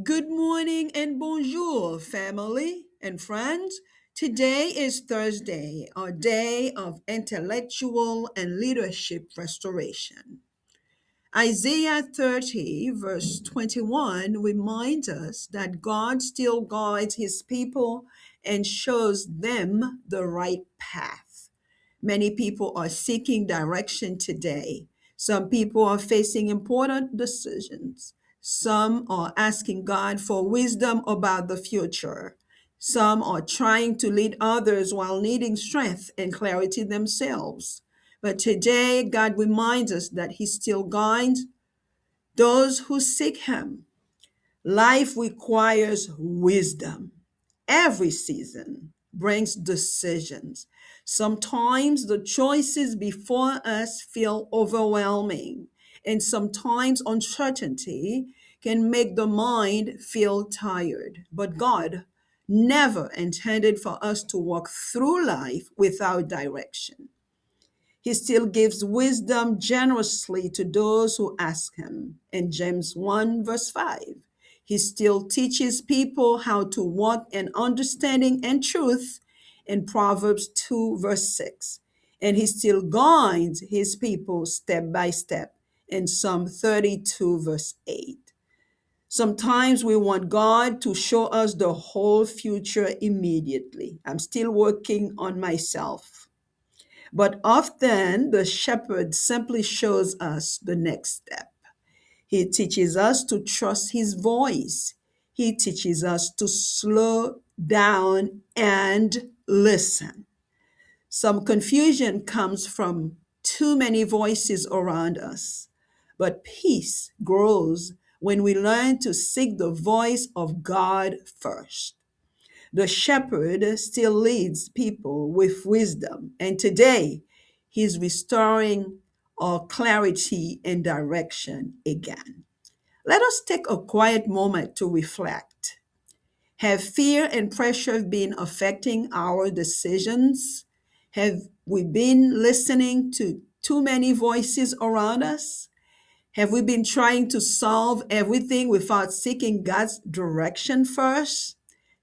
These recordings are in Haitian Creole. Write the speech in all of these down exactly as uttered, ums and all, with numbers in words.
Good morning and bonjour, family and friends. Today is Thursday, a day of intellectual and leadership restoration. Isaiah thirty, verse twenty-one, reminds us that God still guides his people and shows them the right path. Many people are seeking direction today. Some people are facing important decisions. Some are asking God for wisdom about the future. Some are trying to lead others while needing strength and clarity themselves. But today, God reminds us that He still guides those who seek Him. Life requires wisdom. Every season brings decisions. Sometimes the choices before us feel overwhelming, and sometimes uncertainty can make the mind feel tired. But God never intended for us to walk through life without direction. He still gives wisdom generously to those who ask Him. In James one, verse five, He still teaches people how to walk in understanding and truth in Proverbs two, verse six. And He still guides His people step by step in Psalm thirty-two, verse eight. Sometimes we want God to show us the whole future immediately. I'm still working on myself. But often the shepherd simply shows us the next step. He teaches us to trust His voice. He teaches us to slow down and listen. Some confusion comes from too many voices around us, but peace grows when we learn to seek the voice of God first. The shepherd still leads people with wisdom, and today He's restoring our clarity and direction again. Let us take a quiet moment to reflect. Have fear and pressure been affecting our decisions? Have we been listening to too many voices around us? Have we been trying to solve everything without seeking God's direction first?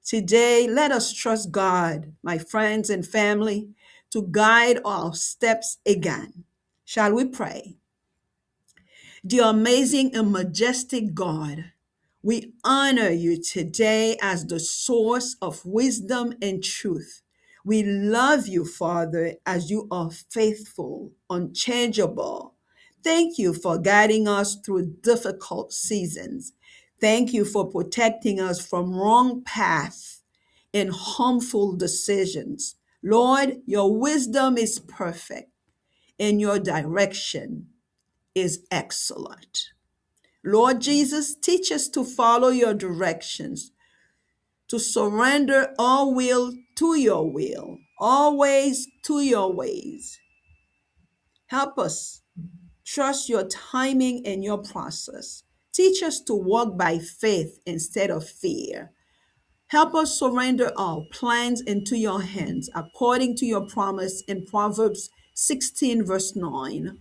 Today, let us trust God, my friends and family, to guide our steps again. Shall we pray? Dear amazing and majestic God, we honor you today as the source of wisdom and truth. We love you, Father, as you are faithful, unchangeable. Thank you for guiding us through difficult seasons. Thank you for protecting us from wrong paths and harmful decisions. Lord, your wisdom is perfect, and your direction is excellent. Lord Jesus, teach us to follow your directions, to surrender our will to your will, our ways to your ways. Help us trust your timing and your process. Teach us to walk by faith instead of fear. Help us surrender our plans into your hands according to your promise in Proverbs sixteen, verse nine.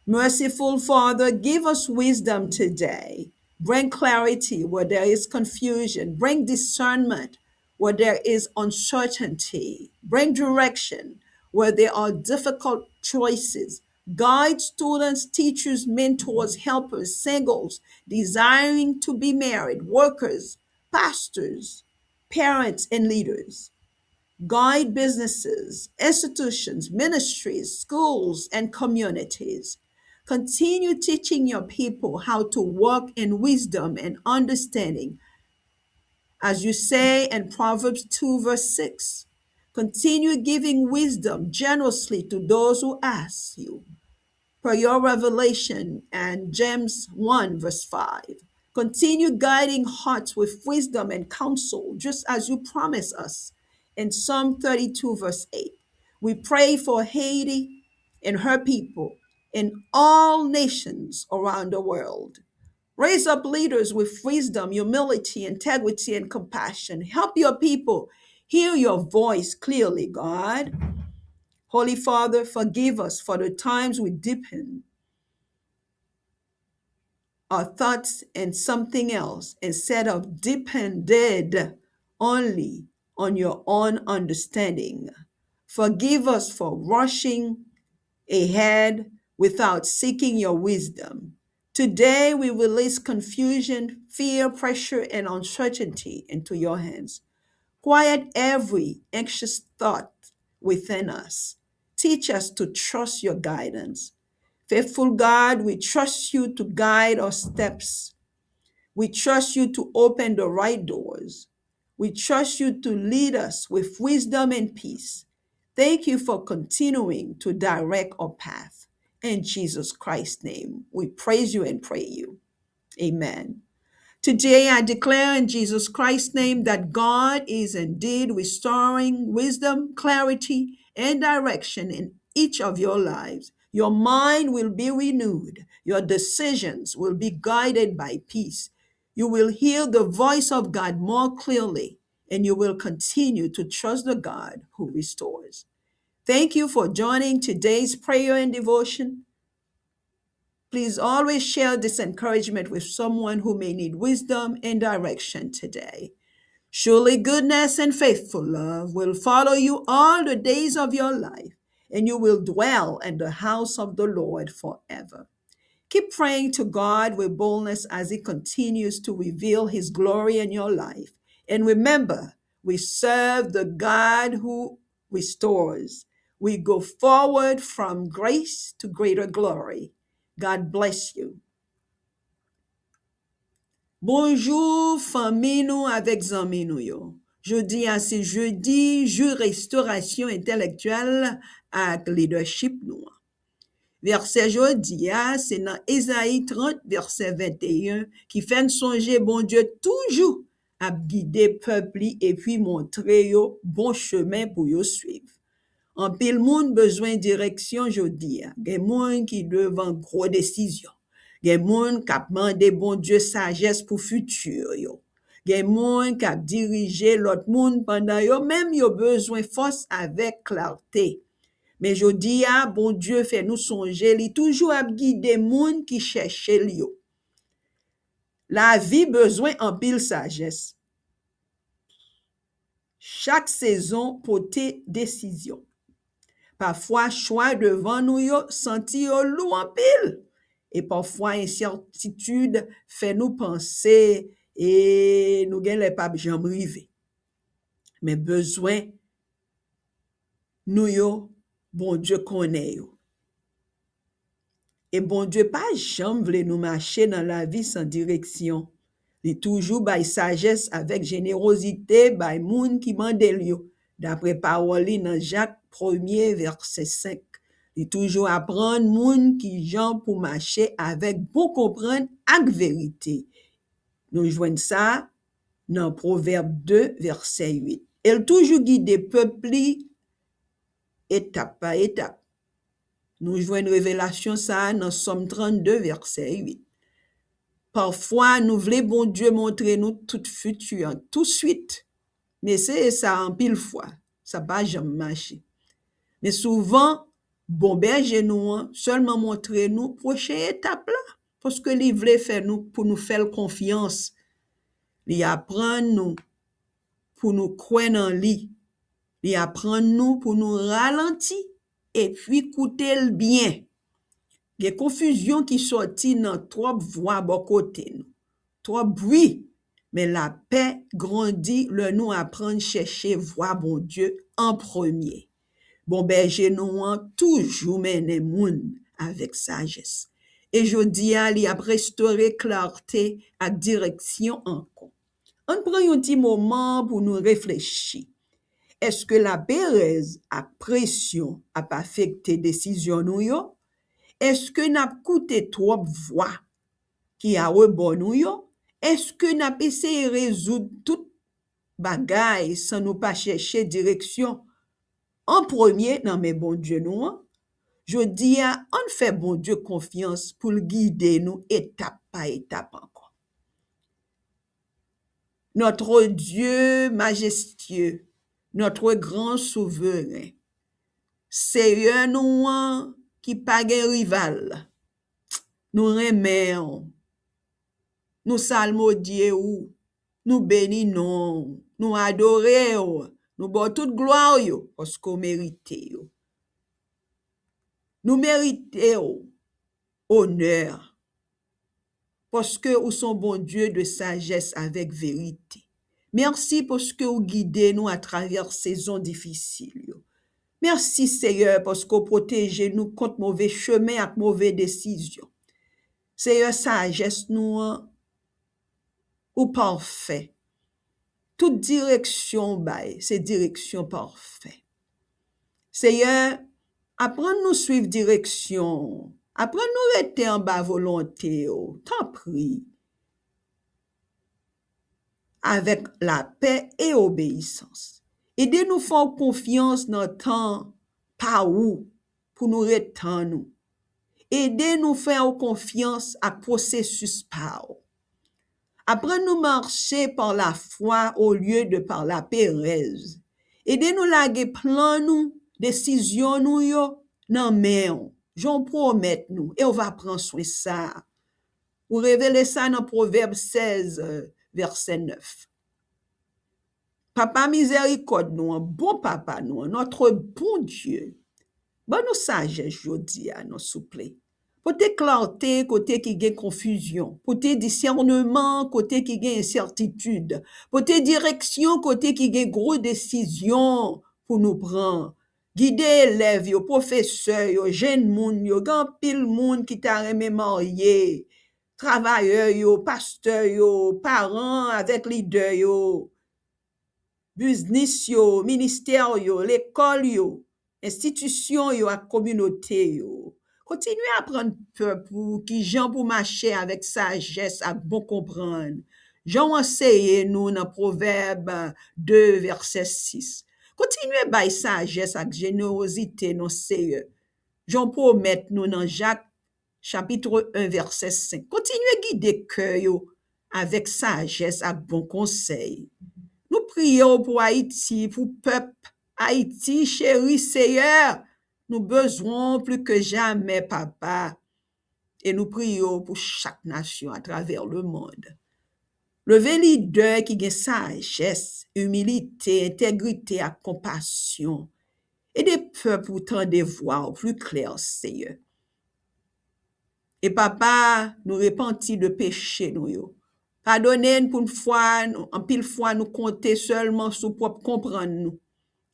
Merciful Father, give us wisdom today. Bring clarity where there is confusion. Bring discernment where there is uncertainty. Bring direction where there are difficult choices. Guide students, teachers, mentors, helpers, singles desiring to be married, workers, pastors, parents, and leaders. Guide businesses, institutions, ministries, schools, and communities. Continue teaching your people how to walk in wisdom and understanding. As you say in Proverbs two, verse six, continue giving wisdom generously to those who ask you, per your revelation and James one, verse five. Continue guiding hearts with wisdom and counsel, just as you promise us in Psalm thirty-two, verse eight. We pray for Haiti and her people and all nations around the world. Raise up leaders with wisdom, humility, integrity, and compassion. Help your people hear your voice clearly, God. Holy Father, forgive us for the times we deepen our thoughts and something else instead of depended only on your own understanding. Forgive us for rushing ahead without seeking your wisdom. Today, we release confusion, fear, pressure, and uncertainty into your hands. Quiet every anxious thought within us. Teach us to trust your guidance. Faithful God, we trust you to guide our steps. We trust you to open the right doors. We trust you to lead us with wisdom and peace. Thank you for continuing to direct our path. In Jesus Christ's name, we praise you and pray you. Amen. Today, I declare in Jesus Christ's name that God is indeed restoring wisdom, clarity, and direction in each of your lives. Your mind will be renewed. Your decisions will be guided by peace. You will hear the voice of God more clearly, and you will continue to trust the God who restores. Thank you for joining today's prayer and devotion. Please always share this encouragement with someone who may need wisdom and direction today. Surely goodness and faithful love will follow you all the days of your life, and you will dwell in the house of the Lord forever. Keep praying to God with boldness as He continues to reveal His glory in your life. And remember, we serve the God who restores. We go forward from grace to greater glory. God bless you. Bonjou, fanmi nou avèk zanmi nou yo. Jodi a se jedi, jou restorasyon entèlektyèl ak lidèchip nou an. Vèsè jodi a, se nan Ezayi trant, vèsè venteyen, ki fè n sonje Bondye toujou ap gide pèp li epi montre yo bon chemen pou yo swiv. Anpil moun bezwen direksyon jodi a. Gen moun ki devan gwo desizyon. Gen moun k ap mande Bondye sajès pou fiti yo. Gen moun k ap dirije lòt moun pandan yo menm yo bezwen fòs avèk klarte. Men jodi a, Bondye fè nou sonje li toujou ap gide moun ki chèche l yo. Lavi bezwen anpil sajès. Chak sezon pote desizyon. Pafwa, chwa devan nou yo santi yo lou anpil. E pafwa, ensètitid fè nou panse e nou genlè p ap janm rive. Men bezwen nou yo, Bondye konnen yo. E Bondye pa janm vle nou mache nan lavi san direksyon. Li toujou bay sajès avèk jenerozite bay moun ki mande l yo, dapre pawòl li nan Jak premye, vèsè senk. Li toujou aprann moun ki jan pou mache avèk bon konprann ak verite. Nou jwenn sa nan Pwovèb de, vèsè uit. E l toujou gide pèp li etap pa etap. Nou jwenn revelasyon sa a nan Sòm trannde, vèsè uit. Pafwa, nou vle Bondye montre nou tout fiti an touswit. M eseye sa anpil fwa, sa pa janm mache. Men souvan, bon bèje nou an sèlman montre nou pwochen etap la, paske li vle fè nou, pou nou fè l konfyans. Li aprann nou pou nou kwè nan li. Li aprann nou pou nou ralanti epi koute l byen. Gen konfizyon ki sòti nan twòp vwa bò kote nou, twòp bri, men lapè grandi lè nou aprann chèche vwa Bondye an premye. Bon bèje nou an toujou mennen moun avèk sajès. E jodi a, li ap restore klarte ak direksyon ankò. Ann pran yon ti moman pou nou reflechi. Èske laperèz ak presyon ap afekte desizyon nou yo? Èske n ap koute twòp vwa ki arebò nou yo? Èske n ap eseye rezoud tout bagay san nou pa chèche direksyon an premye nan men Bondye nou an? Jodi a, ann fè Bondye konfyans pou l gide nou etap pa etap ankò. Notre Dieu majestueux, notre grand souverain, Seyè nou an ki pa gen rival, nou renmen w. Nou salmodye ou, nou beni non w, nou adore w, nou ba w tout glwa yo, paske w merite yo. Nou merite w onè, paske ou se yon Bondye de sajès avèk verite. Mèsi paske ou gide nou atravè sezon difisil yo. Mèsi, Seyè, paske ou pwoteje nou kont move chemen ak move desizyon. Seyè, sajès nou an, ou pafè. Tout direksyon ou bay, se direksyon pafè. Seyè, aprann nou swiv direksyon w. Aprann nou rete anba volonte w, tanpri. Avèk lapè e obeyisans. Ede nou fè w konfyans nan tan pa ou pou nou ret tann ou. Ede nou fè w konfyans ak pwosesis pa w. Aprann nou mache pa lafwa olye de pa laperèz. Ede nou lage plan nou, desizyon nou yo nan men w, jan w pwomèt nou, e w va pran swen sa. Ou revele sa nan Pwovèb sèz, vèsè nèf. Papa mizèrikòd nou an, bon papa nou an, notre bon Dieu, ban nou sajès jodi a, non, souple. Pote klarte kote ki gen konfizyon, pote disèneman kote ki gen ensètitid, pote direksyon kote ki gen gwo desizyon pou nou pran. Gide elèv yo, pwofesè yo, jenn moun yo, gen anpil moun ki ta renmen marye, travayè yo, pastè yo, paran avèk lidè yo, biznis yo, ministè yo, lekòl yo, enstitisyon yo ak kominote yo. Kontinye aprann pèp ou kijan pou mache avèk sajès ak bon konprann, jan w anseye nou nan Pwovèb de, vèsè sis. Kontinye bay sajès ak jenerozite, non, Seyè, jan w pwomèt nou nan Jak chapit en, vèsè senk. Kontinye gide kè yo avèk sajès ak bon konsèy. Nou priye w pou Ayiti, pou pèp Ayiti cheri, Seyè. Nou bezwen w plis ke jamè, Papa. E nou priye w pou chak nasyon atravè lemonn. Leve lidè ki gen sajès, imilite, entegrite ak konpasyon. Ede pèp ou tande vwa w plis klè, Seyè. E Papa, nou repanti de peche nou yo. Padone n pou n fwa, nou, anpil fwa nou konte sèlman sou pwòp konprann nou,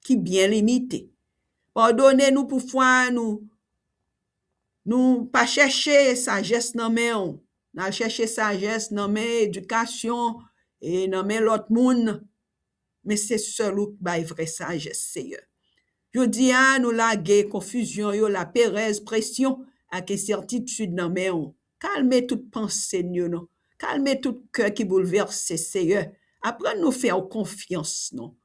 ki byen limite. Padone nou pou fwa nou, nou pa chèche sajès nan men w. N al chèche sajès nan men edikasyon e nan men lòt moun. Men se sèl ou k bay vrè sajès, Seyè. Jodi a, nou lage konfizyon yo, laperèz, presyon ak ensètitid nan men w. Kalme tout panse n yo, non. Kalme tout kè ki boulvèse, Seyè. Aprann nou fè w konfyans, non.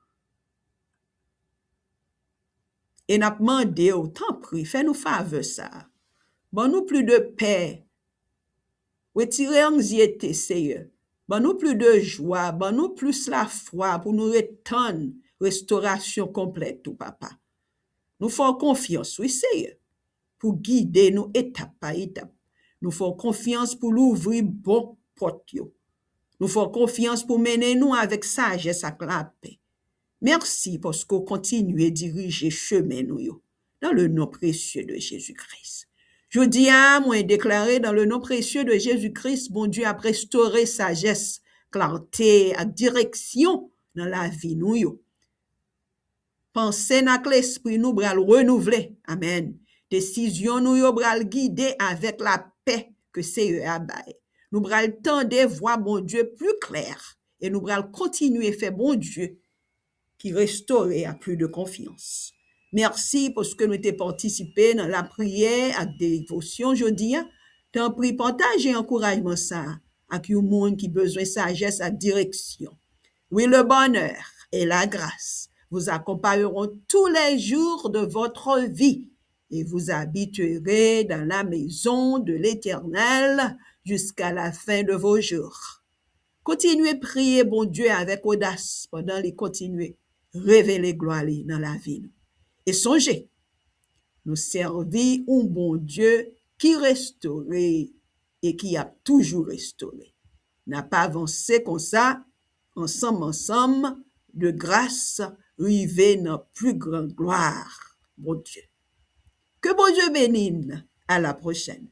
E n ap mande w, tanpri, fè nou favè sa a. Ban nou plis de pè. Retire anzyete, Seyè. Ban nou plis de jwa, ban nou plis lafwa pou nou ret tann restorasyon konplèt ou, Papa. Nou fè w konfyans, wi, Seyè, pou gide nou etap pa etap. Nou fè w konfyans pou louvri bon pòt yo. Nou fè w konfyans pou mennen nou avèk sajès ak lapè. Mèsi paske w kontinye dirije chemen nou yo, dans le nom précieux de Jésus-Christ. Jodi a, mwen deklare dans le nom précieux de Jésus-Christ, Bondye ap restore sajès, klarte ak direksyon nan lavi nou yo. Panse n ak lespri nou pral renouvle. Amèn. Desizyon nou yo pral gide avèk lapè ke Seyè a bay. Nou pral tande vwa Bondye pli klè e nou pral kontinye fè Bondye ki restore a plis de konfyans. Mèsi paske nou te patisipe nan lapriyè ak devosyon jodi a. Tanpri, pataje ankourajman sa a ak yon moun ki bezwen sajès ak direksyon. Oui, le bonheur et la grâce vous accompagneront tous les jours de votre vie et vous habiterez dans la maison de l'Éternel jusqu'à la fin de vos jours. Kontinye priye Bondye avèk odas pandan li kontinye revele glwa li nan lavi nou. E sonje, nou sèvi yon Bondye ki restore e ki ap toujou restore. N ap avanse konsa, ansanm, ansanm, de gras, rive nan pli gran glwa Bondye. Ke Bondye beni n. À la prochaine.